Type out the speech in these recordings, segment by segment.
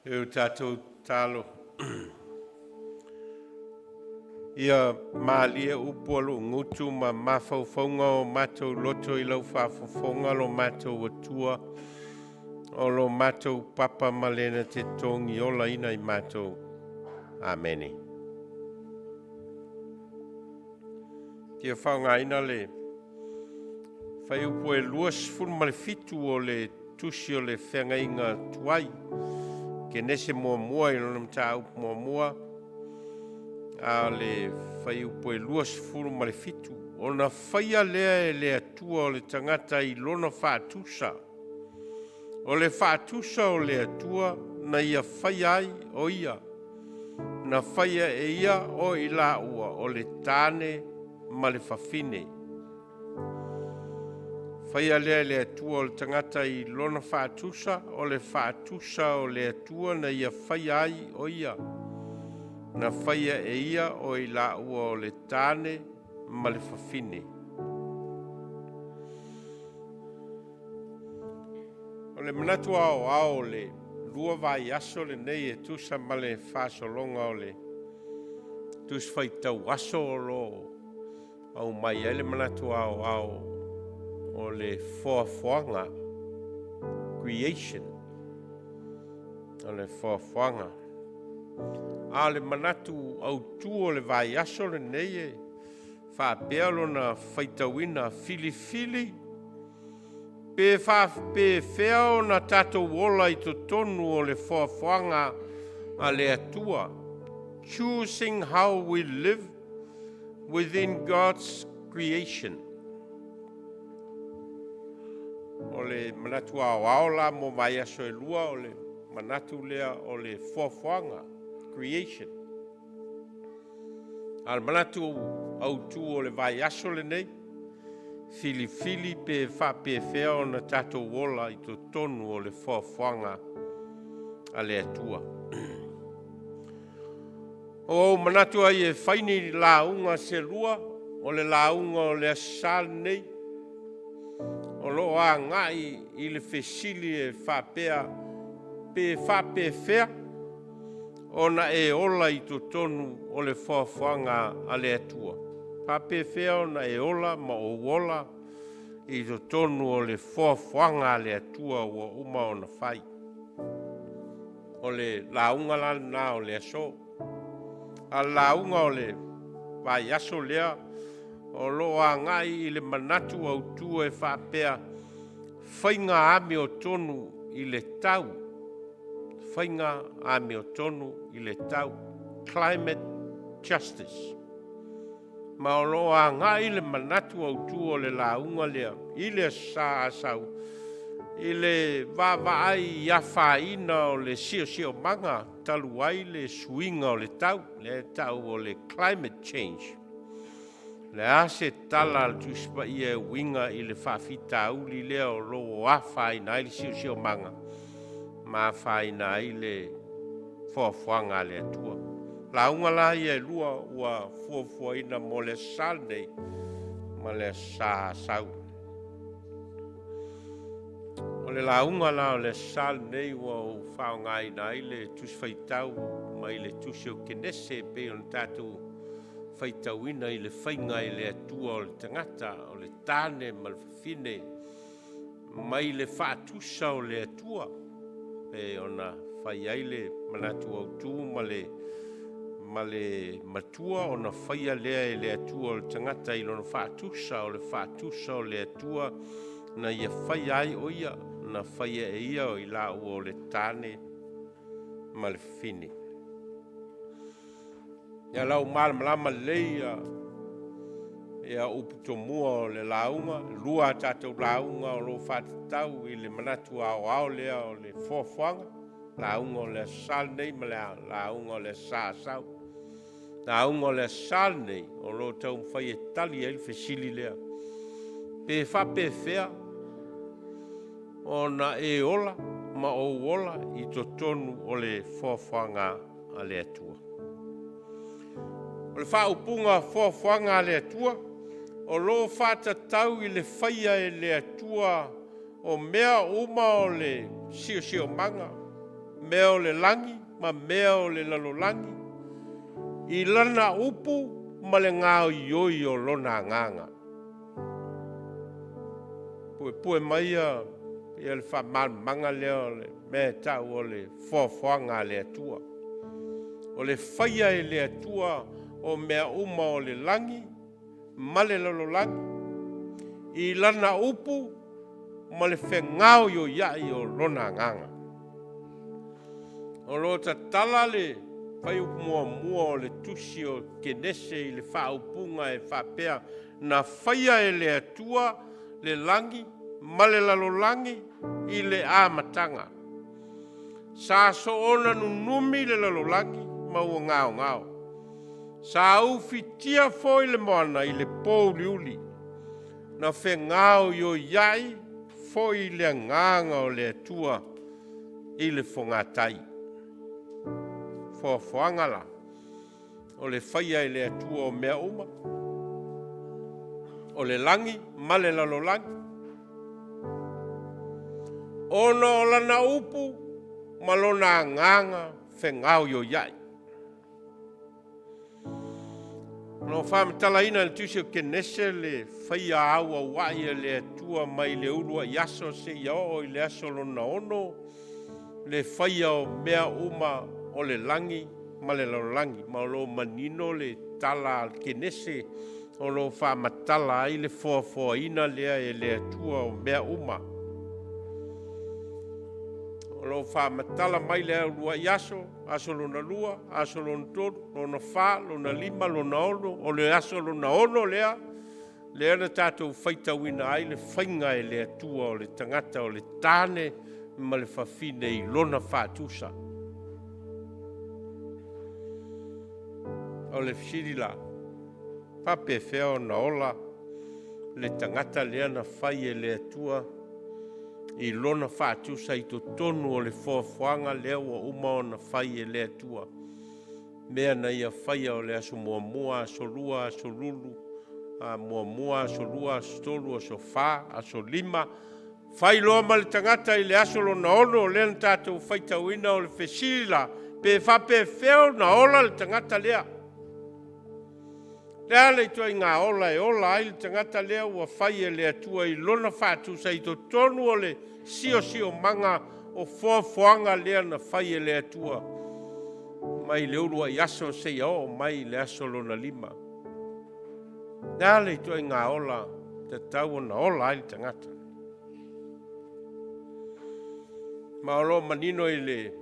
E o tatou tatalo ia malie upu a lou gutu ma mafaufauga o matou loto i lau faafofoga lo matou Atua, o lo matou papa ma le na te togiolaina i matou. Amene. Fia faaaogaina le fuaiupu e 27 o le Tusi o le Feagaiga Tuai, Kenese 1 i lona mataupu muamua a o le fuaiupu e 27, ona faia lea e le Atua o le tagata i lona faatusa. O le faatusa o le Atua na ia faia ai o ia, na faia e ia o i laua o le tane ma le fafine. Faia lea e le Atua o le tagata i lona faatusa, o le faatusa o le Atua na ia faia ai o ia, na faia e ia o i laua o le tane ma le fafine. O le manatu aoao o le lua vaiaso lenei e tusa ma le faasologa o le Tusi Faitau Aso o lo o aumai ai le manatu aoao o le foafoaga, creation, o le foafoaga. A o le manatu autu o le vaiaso lenei e faapea lona faitauina, filifili pe faapefea ona tatou ola i totonu o le foafoaga a le Atua. Choosing how we live within God's creation. O le manatu aoao la mo vaiaso e lua o le manatu lea o le foafoaga, creation. A o le manatu autu o le vaiaso lenei, filifili pe faapefea ona tatou ola i totonu o le foafoaga a le Atua. Ua ou manatu ai e fai ni lauga se lua, o le lauga o le Aso Sa lenei, o lo o agai i le fesili e faapea, pe faapefea ona e ola i totonu o le foafoaga a le Atua? E faapefea ona e ola ma ou ola i totonu o le foafoaga a le Atua ua uma ona fai? O le lauga la lena o le aso. A o le lauga o le vaiaso lea, o lo o agai i le manatu autu e faapea, faiga amiotonu i le tau, faiga amiotonu i le tau, climate justice. Ma o lo o agai le manatu autu o le lauga lea i le Aso Sa a sau i le vaavaai i afaina o le siosiomaga talu ai le suiga o le tau, lea e tau o le climate change. O le a se tala a le Tusi Paia e uiga i le faafitauli lea o lo o afaina ai le siosiomaga ma afaina ai le foafoaga a le Atua. Lauga la ia e lua ua fuafuaina mo le Aso Sa lenei ma le Aso Sa a sau. O le lauga la o le Aso Sa lenei ua ou faaaogaina ai le tusi faitau mai le tusi o Kenese e pei ona tatou faitauina i le faiga e le Atua o le tagata, o le tane ma le fafine, mai le faatusa o le Atua, e ona fai ai le manatu autu ma le matua ona faia lea e le Atua o le tagata i lona faatusa, o le faatusa o le Atua na ia faia ai o ia, na faia e ia o i laua o le tane ma le fafine. Ia la ua malamalama lelei ia upu tomua o le lauga, e lua a tatou lauga o lo o faatatau i le manatu aoao lea o le foafoaga, lauga o le Aso Sa lenei ma le lauga o le Aso Sa a sau. Lauga o le Aso Sa lenei o lo o taumafai e tali ai le fesili lea, pe faapefea ona e ola ma ou ola i totonu o le foafoaga a le Atua. O le faaupuga foafoaga a le Atua, o lo o faatatau i le faia e le Atua o mea uma o le siosiomaga, mea o le lagi ma mea o le lalolagi i lana upu ma le gaoioi o lona agaga. Puepue mai ia le faamalamalamaga lea o le mea e tau o le foafoaga a le Atua. O le faia e le Atua o mea uma o le lagi ma le lalolagi i lana upu ma le fegaoioiai o lona agaga. O lo o tatala le fuaiupu muamua o le tusi o Kenese i le faaupuga e faapea, na faia e le Atua le lagi ma le lalolagi i le amataga. Sa soona nunumi le lalolagi ma ua gaogao. Sa ufitia foi le moana i le pouliuli. Na fegaoioiai foi le agaga o le Atua i le fogatai. Foafoaga la, o le faia e le Atua o mea uma, o le lagi ma le lalolagi, ona o lana upu ma lona agaga fegaoioiai. O lo o faamatalaina e le tusi o Kenese le faia auauai e le Atua mai le uluai aso seia oo i le aso lona 6, le faia o mea uma o le lagi ma le lalolagi. Ma o lo o manino le tala a Kenese o lo o faamatala ai le foafoaina lea e le Atua o mea uma. O lo o faamatala mai le uluai aso, aso lona lua, aso lona tolu, lona fa, lona lima, lona ono. O le aso lona 6 lea, lea na tatou faitauina ai le faiga e le Atua o le tagata o le tane ma le fafine i lona faatusa. O le fesili la, faapefea ona ola le tagata lea na fai e le Atua i lona faatusa i totonu o le foafoaga lea ua uma ona fai e le Atua? Mea na ia faia o le aso muamua, aso lua, aso lulu, muamua, aso lua, aso tolu, aso fa, aso lima, fai loa ma le tagata i le aso lona 6 lea na tatou faitauina. O le fesili la, pe faapefea ona ola le tagata lea? Le a le ituaiga ola e ola ai le tagata lea ua fai e le Atua i lona faatusa i totonu o le siosiomaga o foafoaga lea na fai e le Atua mai le uluai aso seia oo mai le aso lona 5? Le a le ituaiga ola tatau ona ola ai le tagata? Ma o lo o manino i le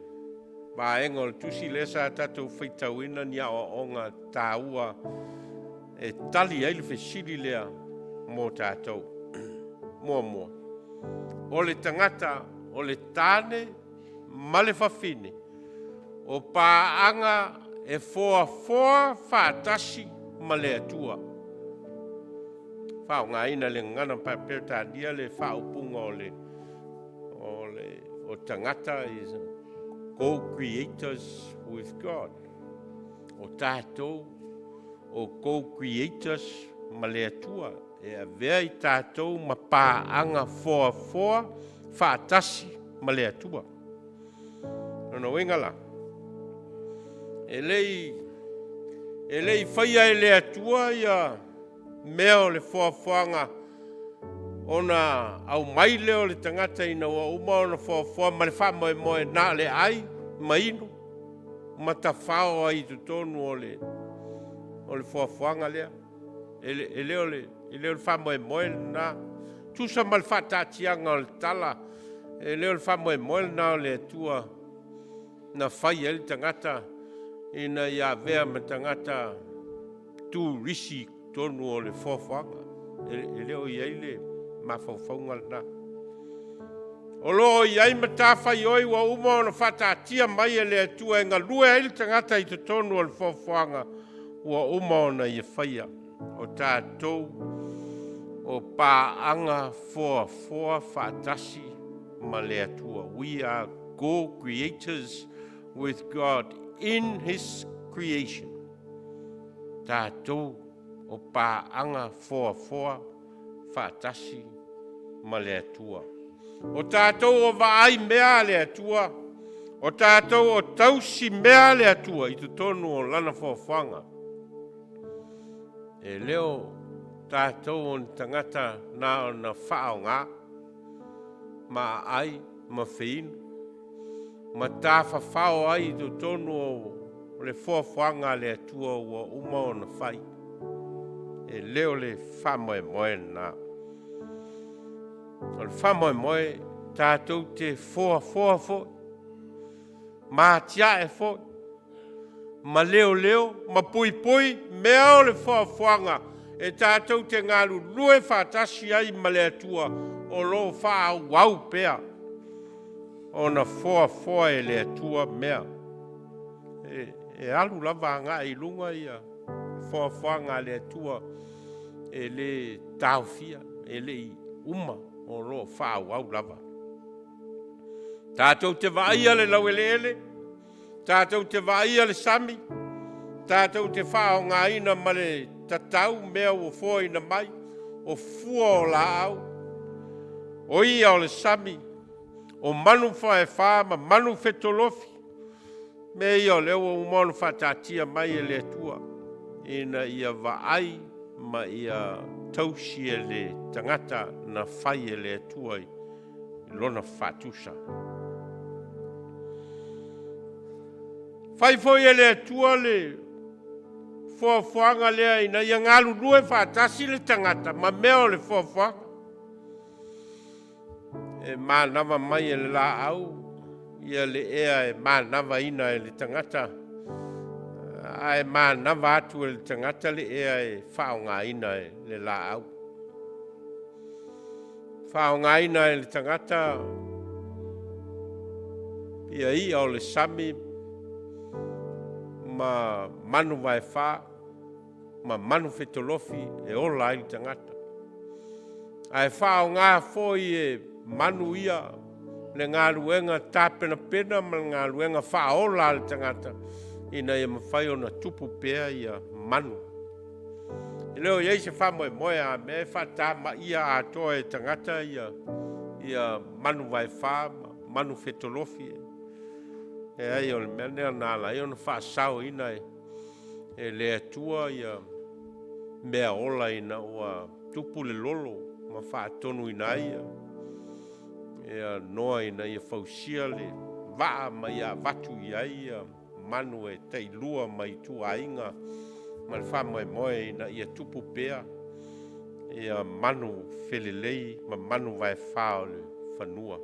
vaega o le tusi lea sa tatou faitauina ni aoaoga taua e tali ai le fesili lea mo tatou. Muamua, o le tagata o le tane ma le fafine o paaga e foafoa faatasi ma le Atua. Faaaogaina le gagana Peretania le faaupuga o le o tagata is co-creators with God. O tatou o co-creators ma le Atua, e avea i tatou ma paaga foafoa faatasi ma le Atua. Lona uiga la, e le i faia e le Atua ia mea o le foafoaga ona aumai lea o le tagata ina ua uma ona foafoa ma le faamoemoe na o le ai ma inu ma tafao ai i totonu o le foafoaga lea. E le o le faamoemoe lena, tusa ma le faataatiaga o le tala, e le o le faamoemoe lena o le Atua na fai ai le tagata ina ia avea ma tagata turisi i totonu o le foafoaga. E le o i ai le mafaufauga lena. O lo o i ai matafaioi ua uma ona faataatia mai e le Atua e galue ai le tagata i totonu o le foafoaga ua uma ona ia faia. O tatou o paaga foafoa faatasi ma le Atua. We are co-creators with God in His creation. Tatou o paaga foafoa faatasi ma le Atua. O tatou o vaai mea a le Atua. O tatou o tausi mea a le Atua i totonu o lana foafoaga. E le o tatou o ni tagata na ona faaaoga ma aai ma feinu ma tafafao ai i totonu o le foafoaga a le Atua ua uma ona fai. E le o le faamoemoe lena. O le faamoemoe tatou te foafoa foi ma atiae foi ma leoleo ma puipui mea o le foafoaga e tatou te galulue faatasi ai ma le Atua o lo o faaauau pea ona foafoa e le Atua mea. E alu lava agai i luga ia foafoaga a le Atua, e le taofia, e le i uma, o lo o faaauau lava. Tatou te vaaia le laueleele, tatou te vaaia le sami, tatou te faaaogaina ma le tatau mea ua foaina mai, o fua o laau, o ia o le sami, o manu faefa ma manu fetolofi, mea ia o lea ua uma ona faataatia mai e le Atua ina ia vaai ma ia tausi e le tagata na fai e le Atua i lona faatusa. Fai foi e le Atua le foafoaga lea ina ia galulue faatasi le tagata ma mea o le foafoaga. E manava mai e le laau ia le ea e manavaina e le tagata, ae manava atu e le tagata le ea e faaaogaina e le laau. Faaaogaina e le tagata ia i'a o le sami ma manu vaefa ma manu fetolofi e ola ai le tagata, ae faaaoga foi e manu ia le galuega tapenapena ma le galuega faaola a le tagata ina ia mafai ona tupu pea ia manu. E le o i ai se faamoemoe a mea e faatamaia atoa e tagata ia manu vaefa ma manu fetolofi. Leai, o le mea lea na ala ai ona faasaoina e le Atua ia mea ola ina ua tupu le lolo ma faatonuina ai ia Noa ina ia fausia le vaa ma ia avatu i ai ia manu e tailua mai ituaiga ma le faamoemoe ina ia tupu pea ia manu felelei ma manu vaefa o le fanua.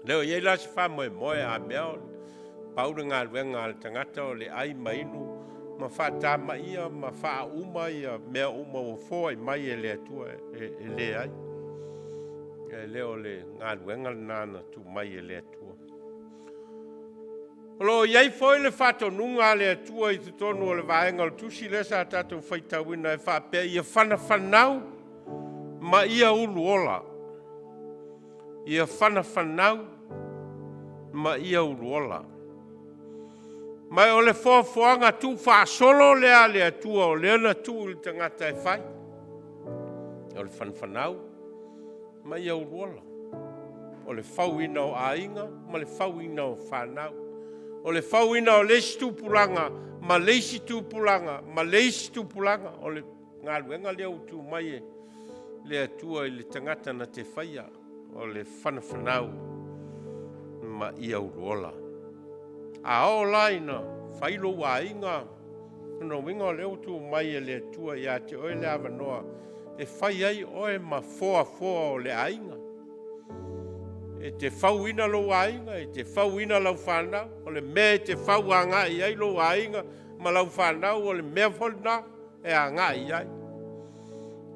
Leo i ai la se faamoemoe a mea o pau le galuega a le tagata o le ai ma inu ma faatamaia ma faauma ia mea uma ua foai mai e le Atua e leai. E le o le galuega lena na tuu mai e le Atua. O lo o i ai foi le faatonuga a le Atua i totonu o le vaega o le tusi lea sa tatou faitauina e faapea, ia fanafanau ma ia uluola. Ia fanafanau ma ia uluola. Ma o le foafoaga tuufaasolo lea a le Atua o lea na tuu i le tagata e fai, o le fanafanau ma ia uluola. O le fauina o aiga ma le fauina o fanau. O le fauina o le isi tupulaga ma le isi tupulaga ma le isi tupulaga. O le galuega lea ua tuu mai e le Atua i le tagata na te faia, o le fanafanau ma ia uluola. A oo la ina fai lou aiga, o lona uiga o lea ua tuu mai e le Atua ia te oe le avanoa e fai ai oe ma foafoa o le aiga. E te fauina lou aiga, e te fauina lau fanau, o le mea e te fau agai i ai lou aiga ma lau fanau, o le mea foi lena e agai i ai.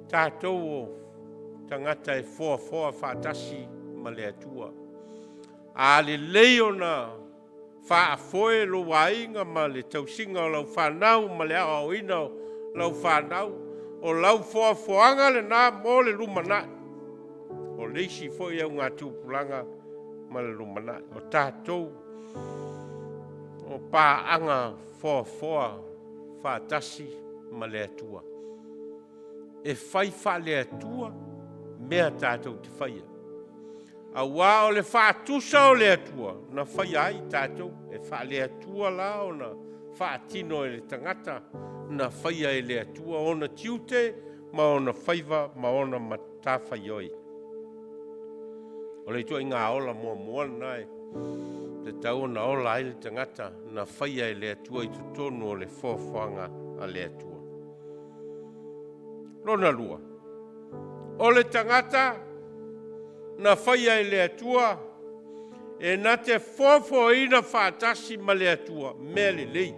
Tatou o tagata e foafoa faatasi ma le Atua. A lelei ona faafoe lou aiga ma le tausiga o lau fanau ma le aoaoina o lau fanau, o lau foafoaga lena mo le lumanai. O le isi foi augatupulaga ma le lumanai. O tatou o paaga foafoa faatasi ma le Atua. E fai faale-Atua mea tatou te faia. Auā o le faatusa o le Atua na faia ai tatou, e faale-Atua la ona faatino e le tagata na faia e le Atua ona tiute ma ona faiva ma ona matafaioi. O le ituaiga ola muamua lena e tatau ona ola ai le tagata na faia e le Atua i totonu o le foafoaga a le Atua. Lona lua, o le tagata na faia e le Atua e na te foafoaina faatasi ma le Atua mea lelei.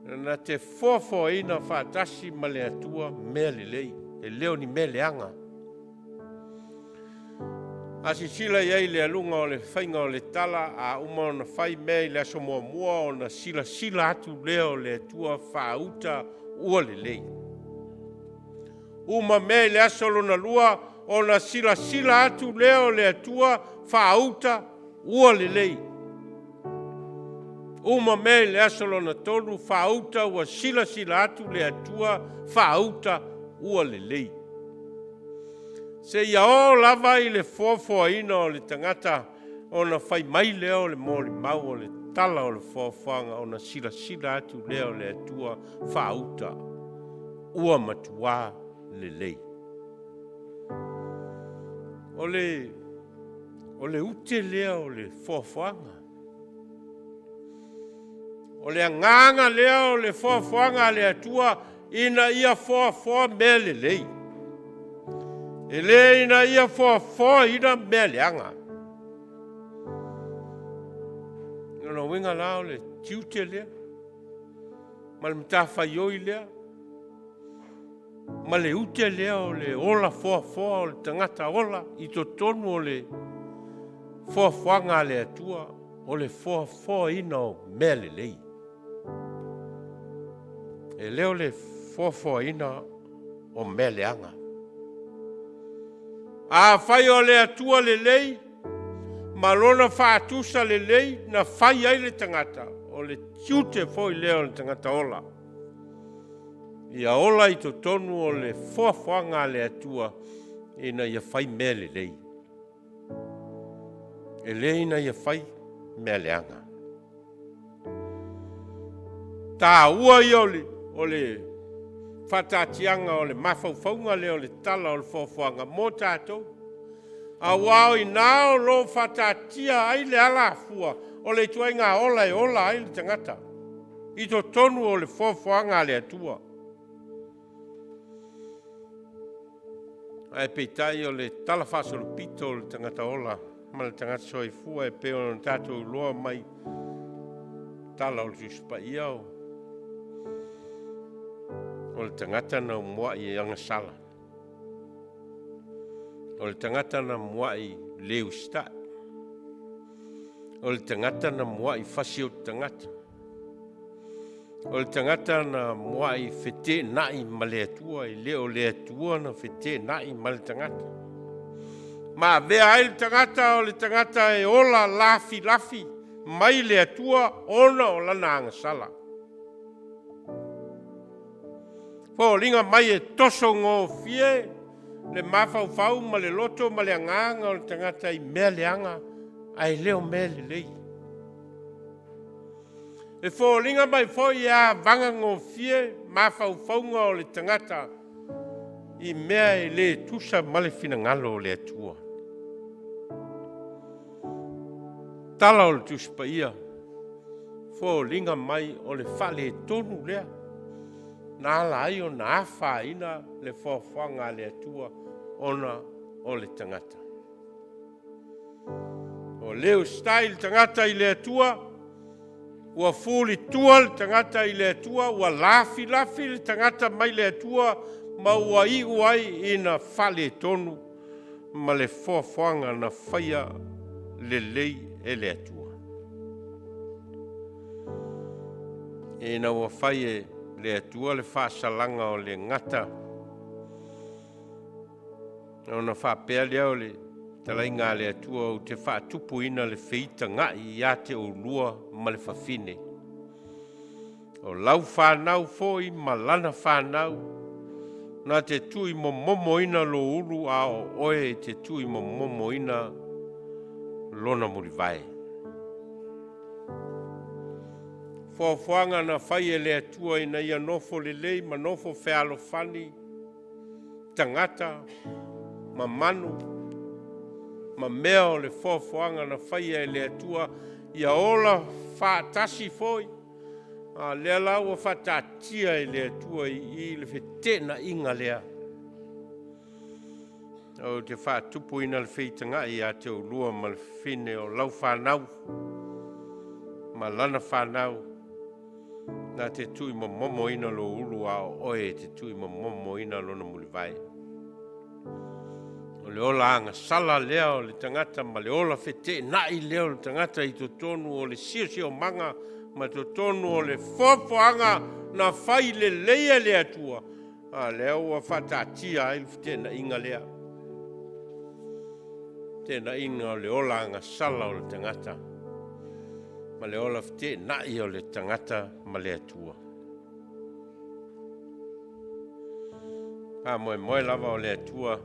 E na te foafoaina faatasi ma le Atua mea lelei, e le o ni mea leaga. A silasila i ai i le aluga o le faiga o le tala, a uma ona fai mea i le aso muamua, ona silasila atu lea o le Atua faauta ua lelei. Uma mea i le aso lona lua, ona silasila atu lea o le Atua faauta ua lelei. Uma mea i le aso lona tolu, faauta ua silasila atu le Atua faauta ua lelei. Seia oo lava i le foafoaina o le tagata ona fai mai lea o le molimau o le tala o le foafoaga ona silasila atu lea o le Atua faauta ua matuā lelei. O le ute lea o le foafoaga. O le agaga lea o le foafoaga a le Atua ina ia foafoa mea lelei. E le ina ia foafoaina mea leaga. O lona uiga la o le tiute lea, ma le matafaioi lea, ma le ute lea o le ola foafoa o le tagata ola i totonu o le foafoaga a le Atua, o le foafoaina o mea lelei. E le o le foafoaina o mea leaga. Afai o le Atua lelei ma lona faatusa lelei na fai ai le tagata, o le tiute foi lea o le tagata ola, ia ola i totonu o le foafoaga a le Atua ina ia fai mea lelei, e le ina ia fai mea leaga. Taua ia o le faataatiaga o le mafaufauga lea o le tala o le foafoaga mo tatou, aua o i ina o lo o faataatia ai le alafua o le ituaiga ola e ola ai le tagata i totonu o le foafoaga a le Atua. Ae peitai o le talafaasolopito o le tagata ola ma le tagata soifua e pei ona tatou iloa mai tala o le Tusi Paia, o le tagata na muai agasala, o le tagata na muai le usitai, o le tagata na muai fasioti tagata, o le tagata na muai feteenai ma le Atua, e le o le Atua na feteenai ma le tagata. Ma avea ai le tagata o le tagata e ola lafilafi mai le Atua ona o lana agasala. Foliga mai e toso gofie le mafaufau ma le loto ma le agaga o le tagata i mea leaga ae le o mea lelei. E foliga mai foi e avaga gofie mafaufauga o le tagata i mea e le tusa ma le finagalo o le Atua. Tala o le Tusi Paia, foliga mai o le faaletonu lea na ala ai ona afaina le foafoaga a le Atua ona o le tagata. Ua le usitai le tagata i le Atua, ua fulitua le tagata i le Atua, ua lafilafi le tagata mai le Atua, ma ua iu ai ina faaletonu ma le foafoaga na faia lelei e le Atua. Ina ua fai e le Atua le faasalaga o le gata, ona faapea lea o le talaiga a le Atua, ou te faatupuina le feitagai ia te oulua ma le fafine, o lau fanau foi ma lana fanau, Na te tuuimomomoina lou ulu a o oe e te tuuimomomoina lona mulivae. Foafoaga na fai e le Atua ina ia nofo lelei ma nofo fealofani tagata ma manu ma mea o le foafoaga na faia e le Atua ia ola faatasi foi. A lea la ua faataatia e le Atua i i le feteenaiga lea. Ou te faatupuina le feitagai ia te oulua ma le fafine o lau fanau ma lana fanau, na te tuuimomomoina lou ulu a o oe e te tuuimomomoina lona mulivae. O le ola agasala lea o le tagata ma le ola feteenai lea o le tagata i totonu o le siosiomaga ma totonu o le foafoaga na fai lelei e le Atua, a lea ua faataatia ai le feteenaiga lea, feteenaiga o le ola agasala o le tagata ma le ola feteenai o le tagata ma le Atua. Faamoemoe lava o le Atua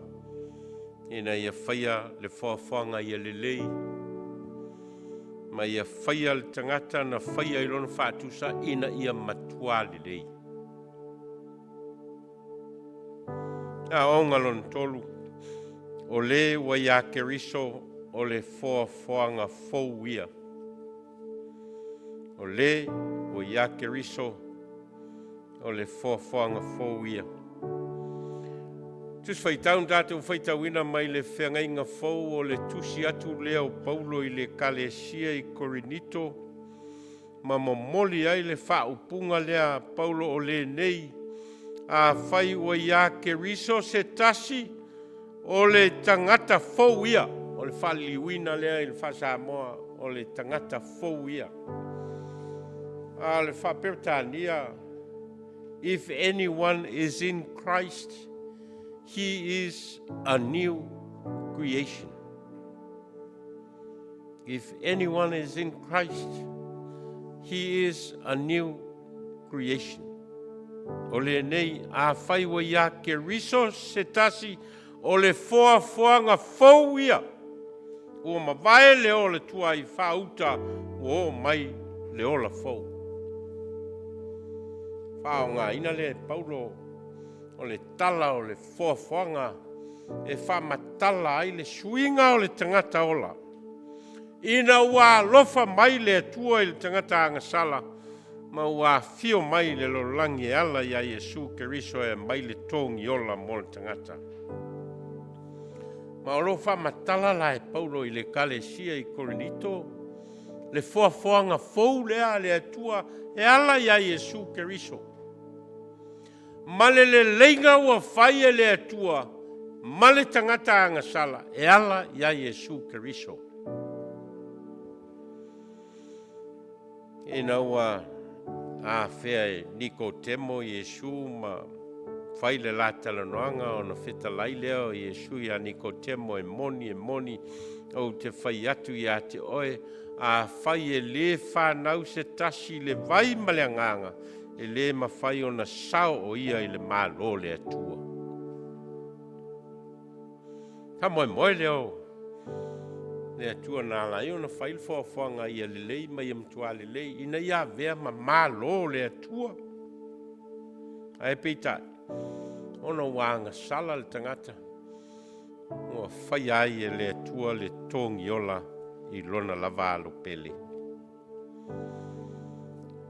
ina ia faia le foafoaga ia lelei ma ia faia le tagata na faia i lona faatusa ina ia matua lelei. Aoaoga lona tolu, o le ua ia Keriso o le foafoaga fou ia. O le ua ia Keriso o le foafoaga fou ia. Tusi Faitau na tatou faitauina mai le Feagaiga Fou o le tusi atu lea o Paulo i le Ekalesia i Korinito ma momoli ai le faaupuga lea a Paulo o lenei: afai ua ia Keriso se tasi, o le tagata fou ia. O le faaliliuina lea i le faa-Samoa, o le tagata fou ia. A o le faa-Peretania, if anyone is in Christ, he is a new creation. If anyone is in Christ, he is a new creation. O lenei, afai ua ia Keriso se tasi, o le foafoaga fou ia. Ua mavae le ola tuai faauta, ua oo mai le ola fou. Faaaogaina lea e Paulo o le tala o le foafoaga e faamatala ai le suiga o le tagata ola. Ina ua alofa mai le Atua i le tagata agasala ma ua afio mai i le lalolagi e ala ia Iesu Keriso e aumai le togi ola mo le tagata. Ma o lo o faamatala la e Paulo i le Ekalesia i Korinito le foafoaga fou lea a le Atua e ala iā Iesu Keriso ma le leleiga ua fai e le Atua ma le tagata agasala e ala iā Iesu Keriso. Ina ua afea e Nikotemo Iesu ma fai le la talanoaga, ona fetalai lea o Iesu iā Nikotemo, e moni, e moni, ou te fai atu ia te oe, afai e lē fanau se tasi i le vai ma le agaga, e lē mafai ona sao o ia i le Malo o le Atua. Faamoemoe lea o le Atua na ala ai ona fai le foafoaga ia lelei ma ia matua lelei ina ia avea ma malo le Atua. Ae peitai, ona ua agasala le tagata, ua faia ai e le Atua le togi ola i lona lava alo pele.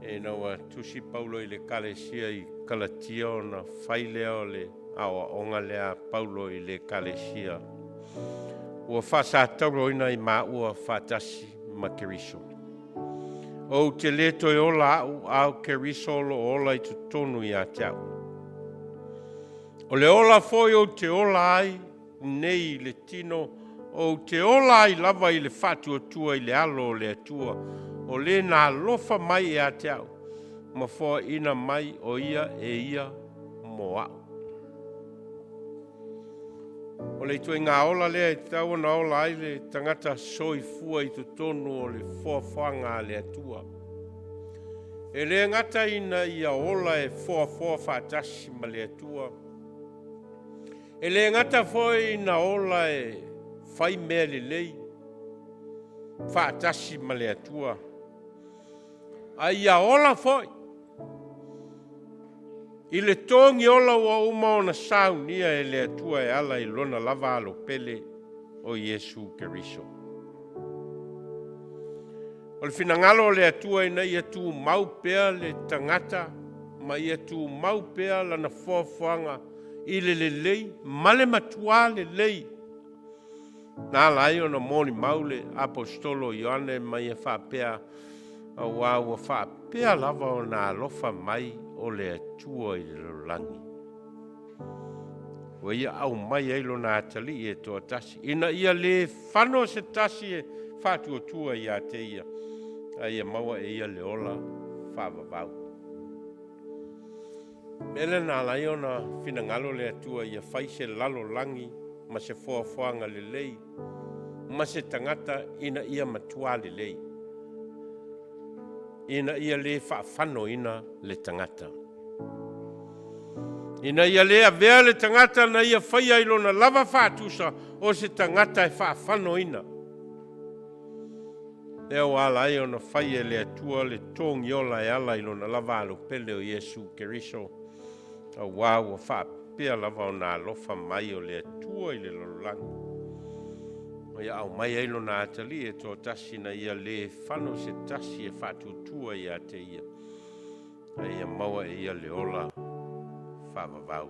Ina ua tusi Paulo i le Ekalesia i Kalatia, ona fai lea o le aoaoga lea a Paulo i le Ekalesia, ua faasatauroina i maua faatasi ma Keriso. Ou te lē toe ola au, a o Keriso o lo o ola i totonu ia te au. O le ola foi ou te ola ai nei i le tino, ou te ola ai lava i le faatuatua i le alo o le Atua, o le na alofa mai ia te au, ma foaina mai o ia e ia mo au. O le ituaiga ola lea e tatau ona ola ai le tagata soifua i totonu o le foafoaga a le Atua. E le gata ina ia ola e foafoa faatasi ma le Atua, E le gata foi ina ola e fai mea lelei faatasi ma le Atua, a ia ola foi i le togi ola ua uma ona saunia e le Atua e ala i lona lava alo pele o Iesu Keriso. O le finagalo o le Atua ina ia tumau pea le tagata ma ia tumau pea lana foafoaga i le lelei ma le matua lelei, na ala ai ona molimau le Aposetolo o Ioane ma ia faapea, “Auā ua faapea lava ona alofa mai o le Atua i le lalolagi, ua ia aumai ai lona Atalii e toatasi, ina ia le fano se tasi e faatuatua ia te Ia, a ia maua e ia le ola faavavau.” O le mea lea na ala ai ona finagalo le Atua ia fai se lalolagi ma se foafoaga lelei ma se tagata ina ia matua lelei, ina ia le faafanoina le tagata, ina ia le avea le tagata na ia faia i lona lava faatusa o se tagata e faafanoina. Lea ua ala ai ona fai e le Atua le togiola e ala i lona lava alo pele o Iesu Keriso, auā ua faapea lava ona alofa mai o le Atua i le lalolagi, ua ia aumai ai lona Atalii e toatasi, ina ia le fano se tasi e faatuatua ia te Ia, a ia maua e ia le ola faavavau.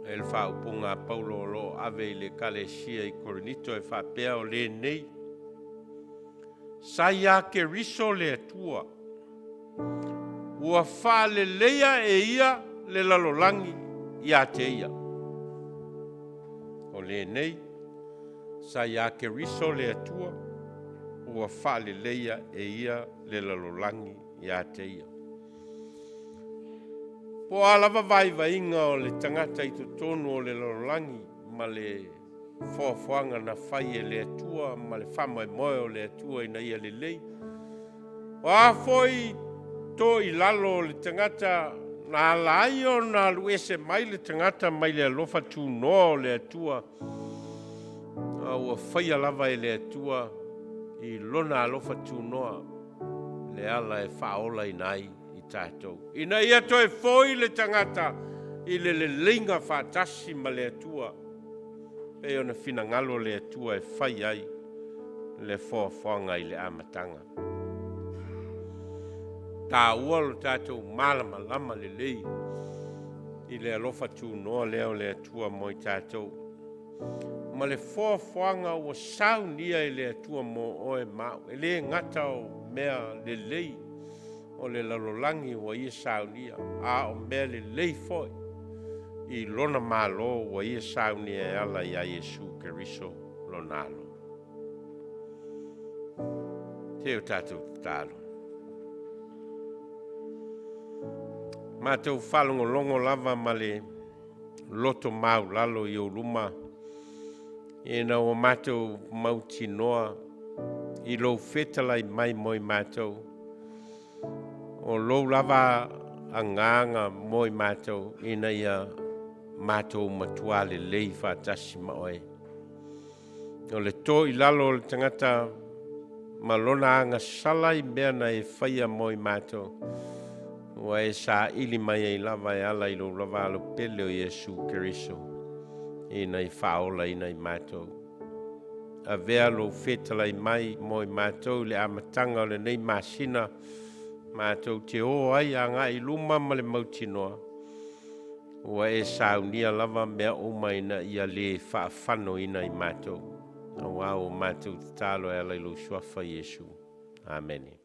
E le faaupuga a Paulo o lo o ave i le Ekalesia i Korinito e faapea, o lenei, sa ia Keriso le Atua, ua faaleleia e Ia le lalolagi ia te Ia. O lenei, sa ia Keriso le Atua, ua faaleleia e Ia le lalolagi ia te Ia. Po o a lava vaivaiga o le tagata i totonu o le lalolagi ma le foafoaga na fai e le Atua ma le faamoemoe o le Atua ina ia lelei, o a foi to i lalo o le tagata na ala ai ona alu ese mai le tagata mai le alofa tunoa o le Atua, a ua faia lava e le Atua i lona alofa tunoa le ala e faaolaina ai i tatou, ina ia toe foi le tagata i le leleiga faatasi ma le Atua, pei ona finagalo le Atua e fai ai le foafoaga i le amataga. E taua lo tatou malamalama lelei i le alofa tunoa lea o le Atua mo i tatou, ma le foafoaga ua saunia e le Atua mo oe ma au. E le gata o mea lelei o le lalolagi ua ia saunia, a o mea lelei foi i lona Malo ua ia saunia e ala ia Iesu Keriso lona alo. Se o tatou tatalo. Matou faalogologo lava ma le loto maulalo i ou luma, ina ua matou mautinoa i lou fetalai mai mo i matou, o lou lava agaga mo i matou, ina ia matou matua lelei faatasi ma oe. O le to i lalo o le tagata ma lona agasala i mea na e faia mo i matou, ua e saili mai ai lava e ala i lou lava alo pele o Iesu Keriso, ina ia faaolaina i matou. Avea lou fetalai mai mo i matou i le amataga o lenei masina, matou te o ai agai i luma ma le mautinoa, ua e saunia lava mea uma ina ia le faafanoina i matou, auā ua matou tatalo e ala i lou suafa Iesu. Amene.